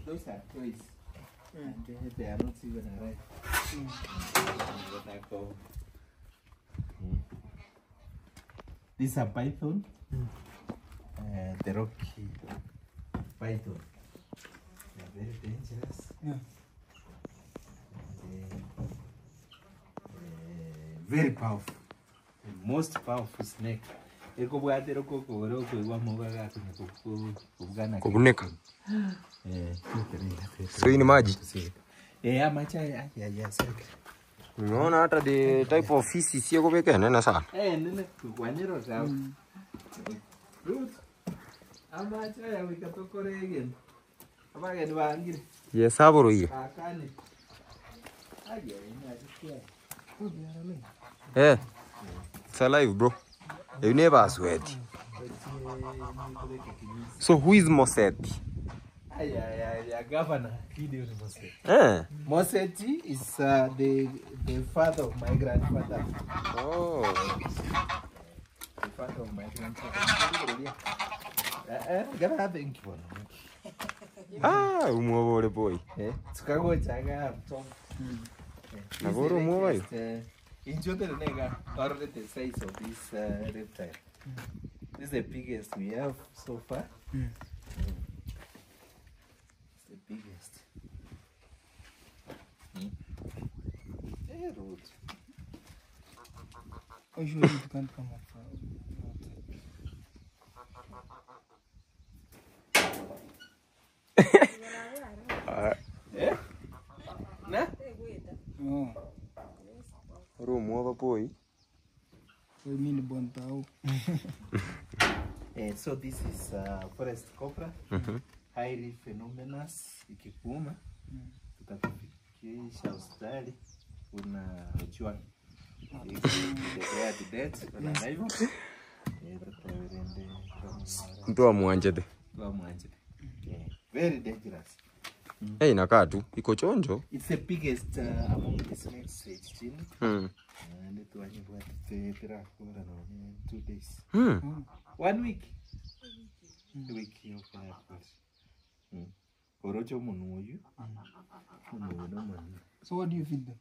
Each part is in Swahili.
Those are toys. And they are not even alive. What I call. This is a python. The rocky python. They are very dangerous. Yeah. And, very powerful. The most powerful snake. So hii ni maji. Eh, maji ya. Unaona hata the type of fish sio kubeka nene sana. Eh, nene kukwanyiro zao. Ruth. Amacha ya wikatokore again. Abageni bangire. Yes, aboro hiyo. Akane. Aje, Eh. It's alive, bro. You never sweat. So who is Moseti? Governor Gideon Moseti. Eh. Moseti is the father of my grandfather. Oh. The father of my grandfather. Ah, umwobore boy. Eh, tukagochaga Tom. Nagoro umwobayo. Already the size of this reptile. This is the biggest we have so far. It's the biggest. Hey, Ruth. Usually you can't come up outside. Eh? Na? Oh. Room boy. We mean bontao. So this is forest cobra. Highly phenomenous. Ikikuuma tutakufikisha hospitali unajua. Mtu amwanjete. Very dangerous. Hey, inakaa tu iko chonjo. It's the biggest among the snakes chini. And it was 2 days. 1 week. Week yo Orocho munu. So what do you feed them?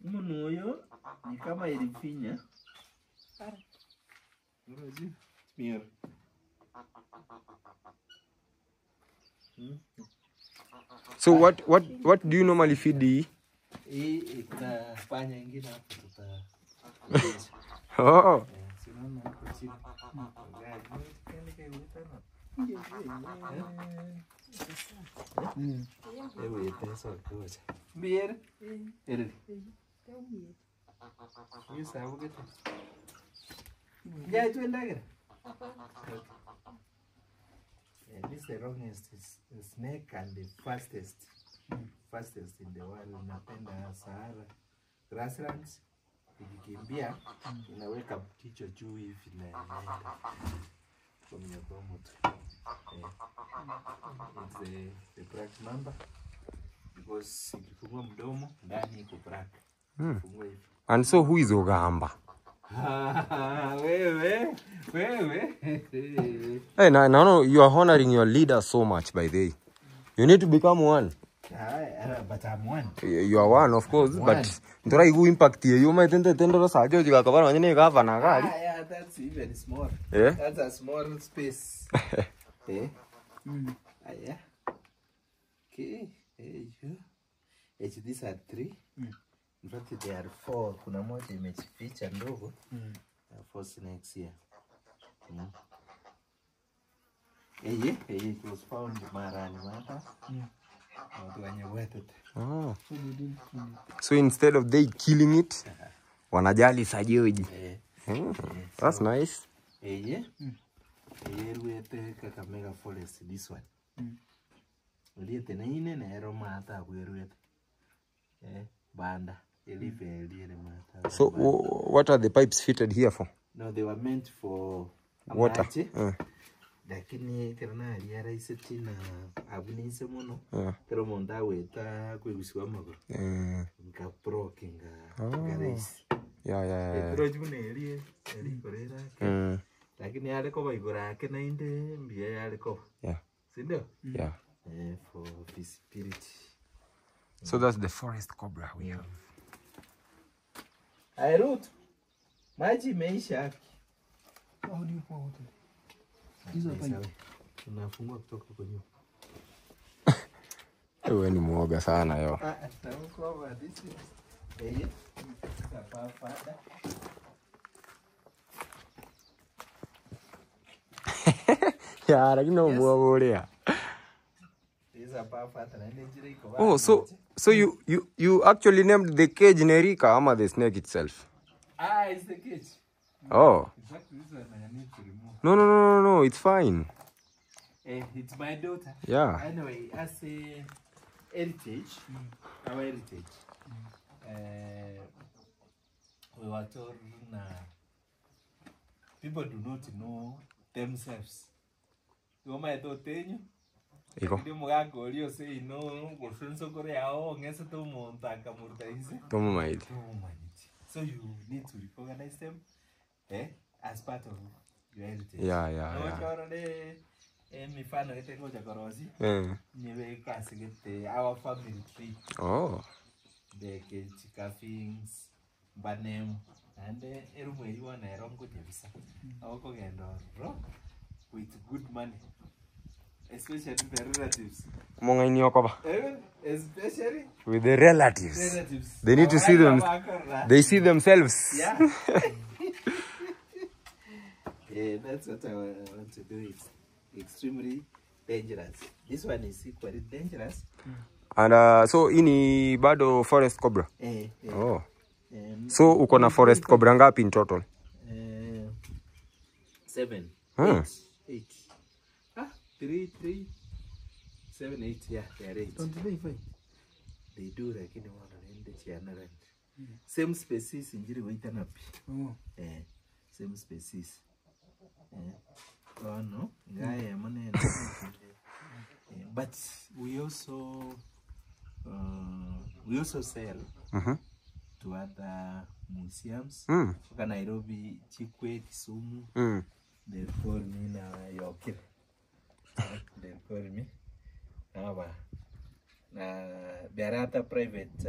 Munu huyo ni kama ilifinya. Orocho. Mir. So what do you normally feed the? Hii kuna panya ingine hapo tuta. Oh. This is the longest snake and the fastest in the world. Napenda Sahara grasslands. Ikikimbia inaweka kichwa juu hivi na inaenda kwa mnyakomo tu. It's the black mamba because ikifungua mdomo ndani iko black. Fungua hivi. And so who is Ogamba? Wewe. Hey, now you are honoring your leader so much by the way. You need to become one. But I'm one. You are one, of course, one. But ndora igu impact you might tende sajo jikakabana wanyene gavana gari. Yeah, that's even small. Yeah? That's a small space. Eh? Yeah. Okay. Hey, you. These are 3. In fact, there are 4. Kuna moja imejificha ndogo. 4 snakes here. It was found marani mata. Oh. So instead of they killing it, wanajali sajoji. That's nice. Kakamega forest, this one. Liete na ine na ero mata kweruete. Banda. So what are the pipes fitted here for? No, they were meant for water. Lakini tena aliaraise na abunise muno. Pero monda weta kwigusiwa maguru. Nka broke nga raise. Yeah. Pero june eli korera. Lakini yale koba igora yake na inde mbia yale koba. Yeah. Si ndio? Yeah. For visibility. So that's the forest cobra we have. Airut. Maji imeisha. How do you pour water? Hizo pipe. Tunafungua kutoka kwa nyumba. Wewe ni muoga sana yo. Ah, tutakuwa this is. Eh. Papa. Ya, lakini no muoga ulia. This is a papa na njira iko. Oh, so you actually named the cage Nerika ama the snake itself? Ah, it's the cage. Oh. Exactly, this one I need to remove. No, it's fine. It's my daughter. Yeah. Anyway, as a heritage, our heritage, we were told people do not know themselves. Goma etotenyo. Iko. Ndi mugakorio say no, gosenso kore yao ngese to montaka murtaize. Tomo maidi. So you need to recognize them as part of your heritage. Yeah, yeah, no, yeah. Mifano ete korosi. Niwe our family tree. Oh. The chikafings, banem, and erumwe yuana erongo jebisa. Awako gendo with good money. Especially the relatives. Mongaini okoba. Especially with the relatives. They need to see them. They see themselves. Yeah. Yeah, that's what I want to do. It's extremely dangerous. This one is equally dangerous. And so ini bado forest cobra. Oh. So uko na forest cobra ngapi in total? 7. 8. 8. 3, 3, 7, 8. Yeah, they are 8. Don't they fight? They do, lakini wanaenda chiana. Same species injiri waitana pi. Oh. Same species. Oh no. Ngaya mane. But we also sell to other museums. Kutoka Nairobi, Chikwe, Kisumu. They call me na Yokire. They call me. Na there are other private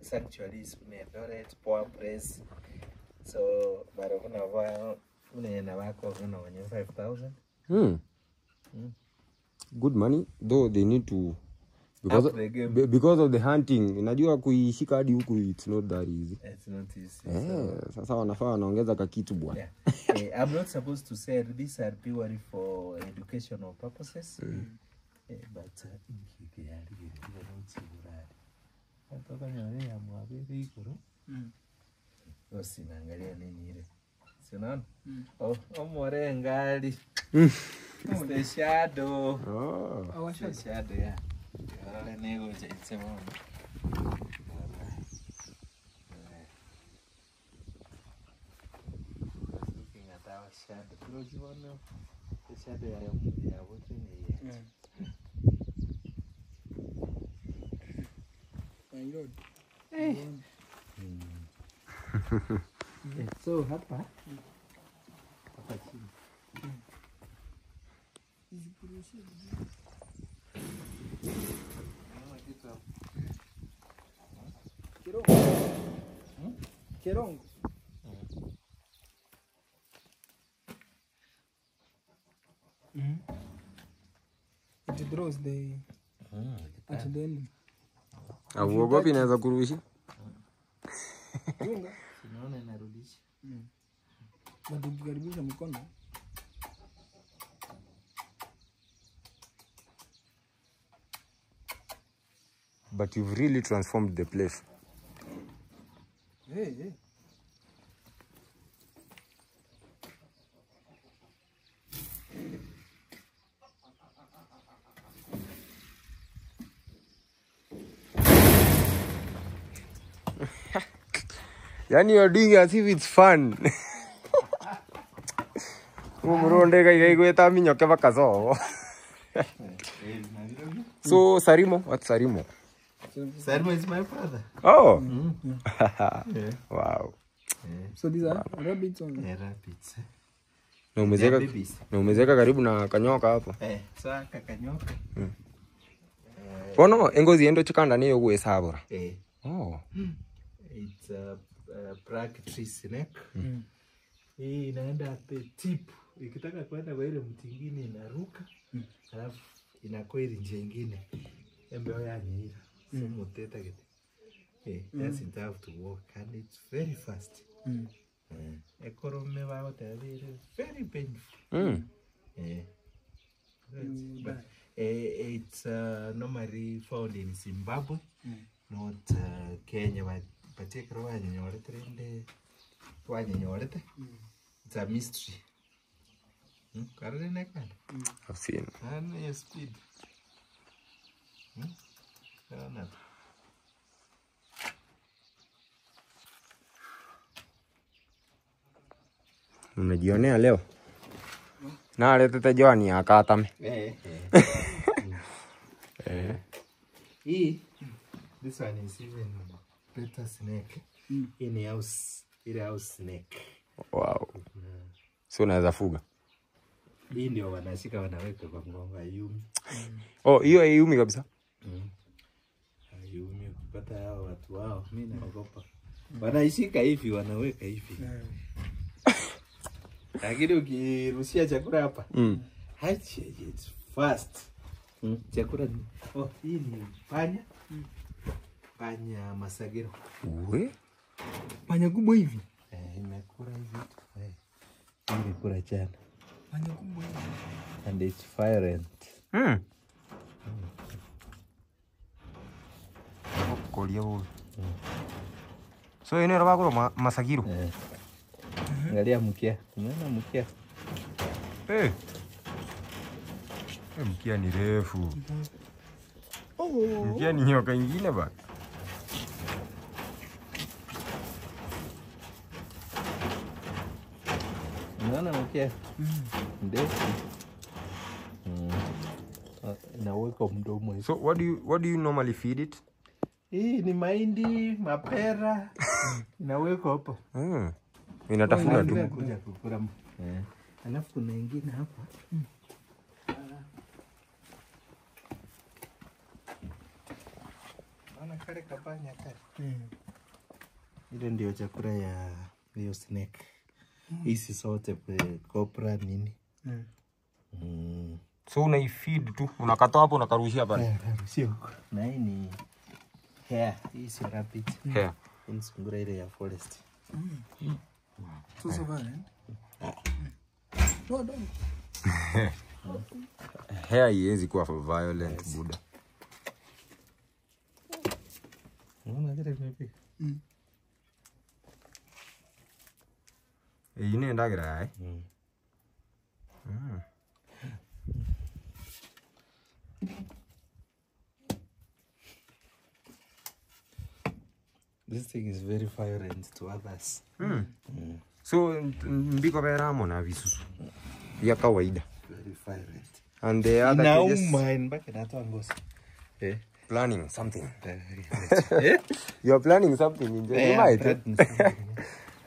sanctuaries, Eldoret, Poa Press. So barokuna wa unaenda wako kuna wenye 5,000. Good money though they need to because Up the game. Because of the hunting. Unajua kuishika hadi huku it's not that easy. It's not easy. Sasa wanafaa wanaongeza kakitu bwana. Yeah. I'm not supposed to say these are purely for educational purposes. But Usinaangalia nini ile. Si unaona? Oh, omore ngali. It's the shadow. Oh. Our It's the shadow, yeah. Orale nego cha mama. Looking at our shadow. The shadow ya wote ni Yeah. My Lord. Hey. So hapa hapa chini. Kerongo. Kerongo. It draws the at the end. Auogopi inaweza kurudisha? Unga. Unaona inarudisha. Na tukikaribisha mkono. But you've really transformed the place. Hey, hey. Yani you're doing as if it's fun. Umuronde kai minyoke bakazo. So Sarimo, what's Sarimo? Sarimo is my father. Oh. Yeah. Wow. Yeah. So these are rabbits only. Yeah, rabbits. Na umezeka na umezeka karibu na kanyoka hapo. So aka kanyoka. Bono engozi endo chikanda niyo gwesabura. Oh. It's a black tree snake. Hii inaenda at the tip. Ikitaka kwenda kwa ile mti ingine inaruka. Alafu inakuwa ile njia ingine. Embeo yanyeira. So muteta gete. Doesn't have to walk and it's very fast. Ekorome bagotebire very painful. But it's normally found in Zimbabwe, not Kenya, but ekero wanyenyorete rende wanyenyorete. It's a mystery. Karore nekana. I've seen. And your speed. Karona. Unajionea leo. Na aletete Joani akatame. Hii, this one is even better snake. Hii ni house, ile house snake. Wow. So unaweza fuga. Hii ndio wanashika wanaweka kwa mgongo, hayumi. Oh, hiyo haiumi kabisa. Hayumi ukipata hao watu wao, mimi naogopa. Wanaishika hivi, wanaweka hivi. Lakini ukirushia chakula hapa, hachi, it's fast. Chakula ni, oh, hii ni panya. Panya masagiro. We? Panya kubwa hivi. Imekula hivi vitu. Imekula jana. Panya kubwa hivi. And it's violent. Kolia huyu. So ino bakuro masagiro. Angalia mkia. Umeona mkia? Mkia ni refu. Oh. Mkia ni nyoka ingine ba. Umeona mkia? Ndefu. Inaweka mdomo hivi. So what do you normally feed it? Hii ni mahindi, mapera. Inawekwa hapo. Inatafuna tu. Kuja kukula. Alafu kuna ingine hapa. Naona kale kapanya kale. Ile ndio chakula ya hiyo snake. Hizi zote cobra nini. So unaifeed tu, unakatoa hapo unakarushia pale. Sio huko. Na hii ni hare, hii sio rabbit. Hare. Hii ni sungura ile ya forest. So so violent. No, don't. Hare haiwezi kuwa violent, buda. Unaona vile vimepiga? Iyi ni ndagira eh. This thing is very violent to others. So mbiko beramo na visusu ya kawaida. Very violent. And the other cages Inauma mpaka inatoa ngozi. Planning something. Very violent. You are planning something in Eh, you I'm might. planning something.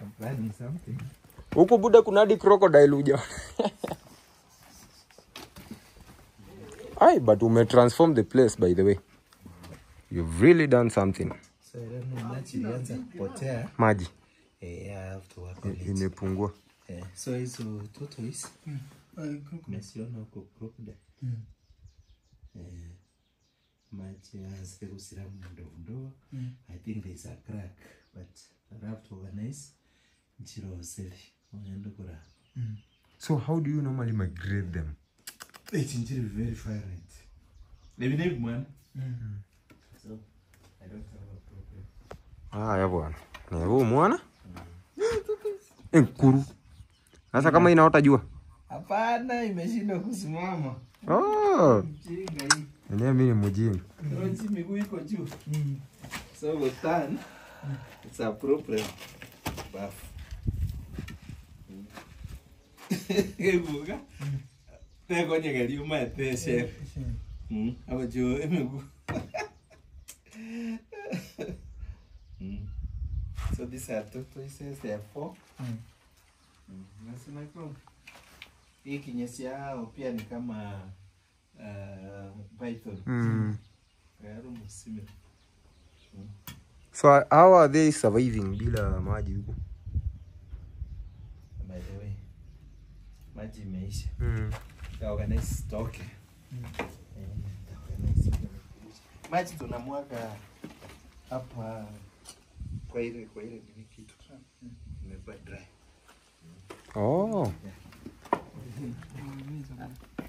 I'm planning something. Huku buda kuna hadi crocodile huja. Ai, but ume transform the place, by the way. You've really done something. So I don't know, maji ilianza kupotea. Maji Eh, I have to work on it. imepungua. So hizo tortoise Crocodile. umesiona huko crocodile. Maji yaanze kusira mdogo. I think there is a crack, but I have to organize nchiroseli. Unaenda kura. So how do you normally migrate them? It's indeed very violent. Maybe never man. So I don't have a problem. Haya bwana. Ni huu mwana? Nkuru. Sasa kama inaota jua. Hapana, imeshindwa kusimama. Oh, Mjinga hii. enyewe mimi ni mjinga. Roji miguu iko juu. So go turn. It's a problem. Bafu. Kebuka. Tekonye kaliuma te chef. Hapo juu miguu. So these are tortoises, there are four. That's my problem. Hii kinyesi yao pia ni kama python. So how are they surviving bila maji huko? By the way, maji imeisha. Organize stock. Maji tunamwaga hapa kwa ile nini kitu. Imekuwa dry. Oh.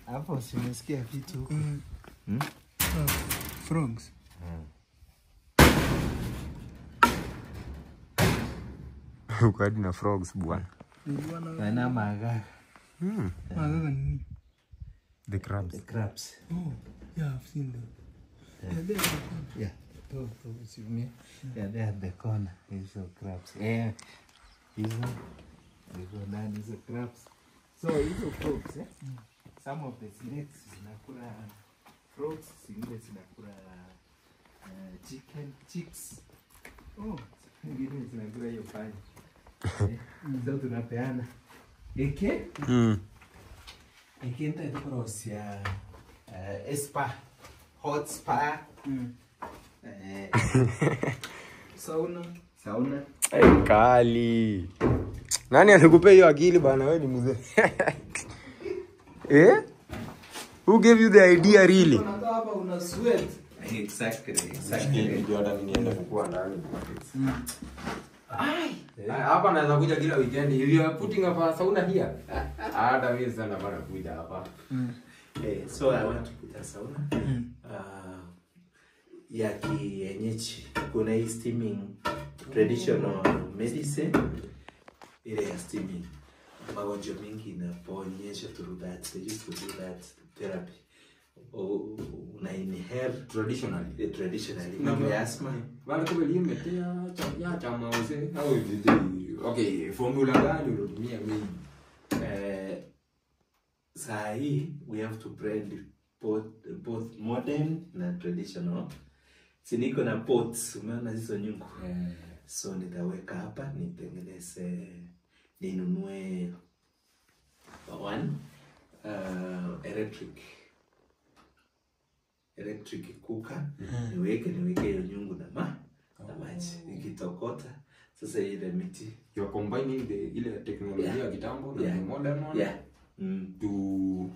Hapo simesikia vitu huko. Frogs. Uko hadi na frogs bwana. Na magaga. Magaga ni the crabs. The crabs. Oh, yeah, I've seen them. Yeah, they're at the corner. Yeah. Yeah, they're at the corner. Hizo crabs. Yeah. Hizo ndani hizo crabs. So hizo frogs, eh? Some of the snakes zinakula frogs, zingine zinakula chicken chicks. Oh, zingine zinakula hiyo panya. So tunapeana. Eke? Eke nitakurosia spa, hot spa. Sauna. Sauna. Hey, kali. Nani alikupea hiyo akili bana, wewe ni mzee. Eh? Who gave you the idea really? Unakaa hapa una sweat. Exactly, exactly. Ndio hata mimi niende kukua ndani. Ai, hapa naweza kuja kila weekend. If you are putting up a sauna here. Hata mimi sana bana kuja hapa. So I want to put a sauna. Ya kienyeji. Kuna hii steaming traditional medicine. Ile ya steaming. Magonjwa mingi inaponyesha through that. They used to do that therapy. Una inhale traditionally. Traditionally. Mambo ya asthma. Wale kwa limetea ya chama use au vipi? Okay, formula gani unatumia mimi? Saa hii we have to blend both modern na traditional. Si niko na pots, umeona hizo nyungu. So nitaweka hapa nitengeneze, ninunue one electric cooker. Niweke hiyo nyungu na maji ikitokota. Sasa ile miti you are combining the ile teknolojia ya kitambo na the modern one. Yeah. To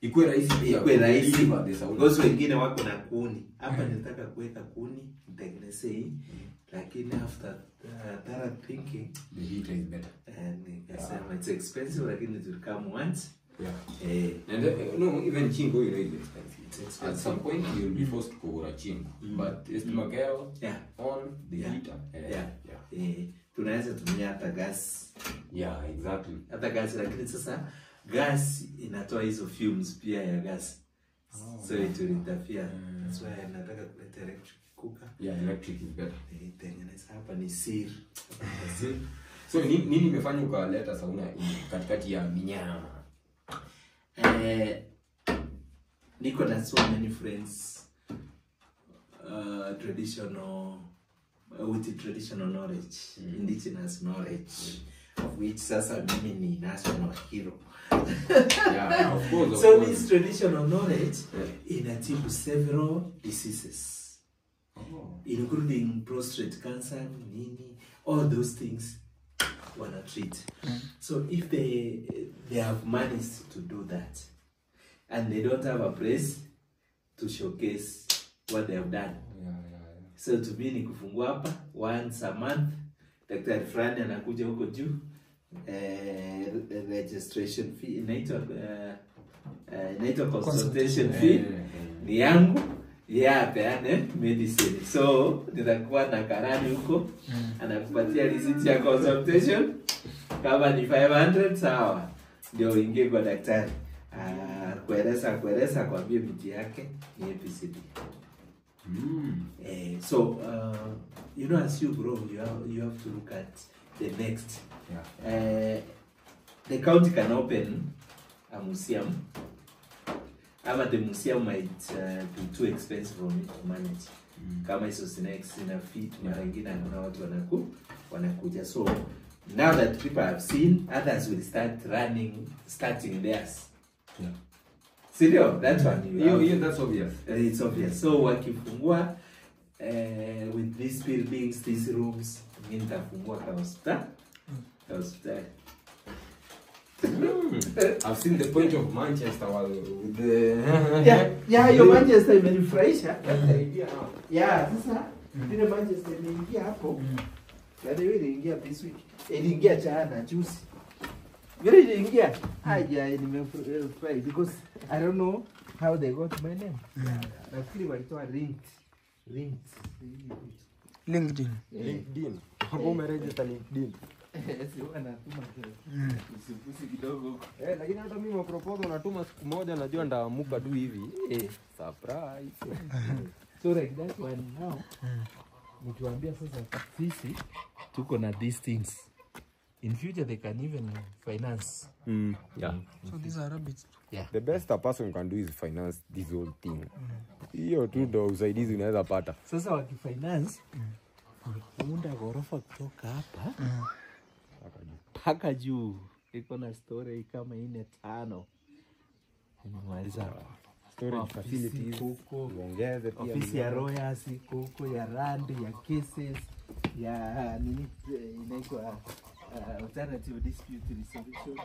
ikuwe rahisi, ikuwe rahisi. Ngozi wengine wako na kuni. Hapa nitaka kuweka kuni, nitengeneze hii. Lakini after thorough thinking, the heater is better. And nikasema it's expensive, lakini it will come once. Yeah. And no, even chingo, you know, is expensive. It's expensive. At some point you'll be forced to go chingo. But it's mm. On the heater. Yeah. Tunaweza tumia hata gas. Yeah, exactly. Hata gas, lakini sasa gas inatoa hizo fumes pia ya gas. So it will interfere. That's why nataka kuleta electric cooker. Yeah, electric is better. Nitengeneza hapa ni siri. So nini imefanya ukaleta sauna katikati ya minyama? Niko na so many friends traditional with traditional knowledge, indigenous knowledge, of which sasa mimi ni national hero. Yeah, of course. Of so course. This traditional knowledge inatibu several diseases, including prostate cancer, nini, all those things wanna treat. So if they have managed to do that, and they don't have a place to showcase what they have done. So to me ni kufungua hapa once a month, daktari fulani anakuja huko juu, registration fee inaitwa consultation fee ni yangu, apeane medicine. So nitakuwa na karani huko, anakupatia receipt ya consultation kama ni 500 sawa, ndio uingie kwa daktari. Kueleza kwambie miti yake ni ABCD. So you know, as you grow, you have to look at the next. The county can open a museum. Ama the museum might be too expensive for me to manage. Kama hizo snakes ina fit, mara nyingine hakuna watu wanakuja. So Now that people have seen, others will start starting theirs. Yeah. Sindio? That one you have. Hiyo that's obvious. It's obvious. So wakifungua with these buildings, these rooms, mimi nitafungua ka hospitali. Hospitali. I've seen the point of Manchester with the Yeah, hiyo Manchester imenifurahisha. That's the idea now. Yeah, sasa vile Manchester imeingia hapo. By the way, iliingia this week. Iliingia jana juzi. Vile iliingia, aja nimefurahi because I don't know how they got my name. Nafikiri walitoa linked. LinkedIn. LinkedIn. Hapo umeregister LinkedIn. Si huwa natuma usipusi kidogo huko. Lakini hata mimi maproposal natuma siku moja, najua ndaamuka tu hivi. Surprise. So like that one now. Nikiwaambia sasa sisi tuko na these things. In future they can even finance. Yeah. So these are rabbits. Yeah. The best a person can do is finance this whole thing. Hiyo tu ndo usaidizi unaweza pata. Sasa wakifinance kuunda ghorofa kutoka hapa mpaka juu iko na story kama 4 5. Nimemaliza Storage Ofisi facilities huko. uongeze pia Ofisi ya Royals iko huko, ya Rand, ya cases, ya nini inaitwa alternative dispute resolution.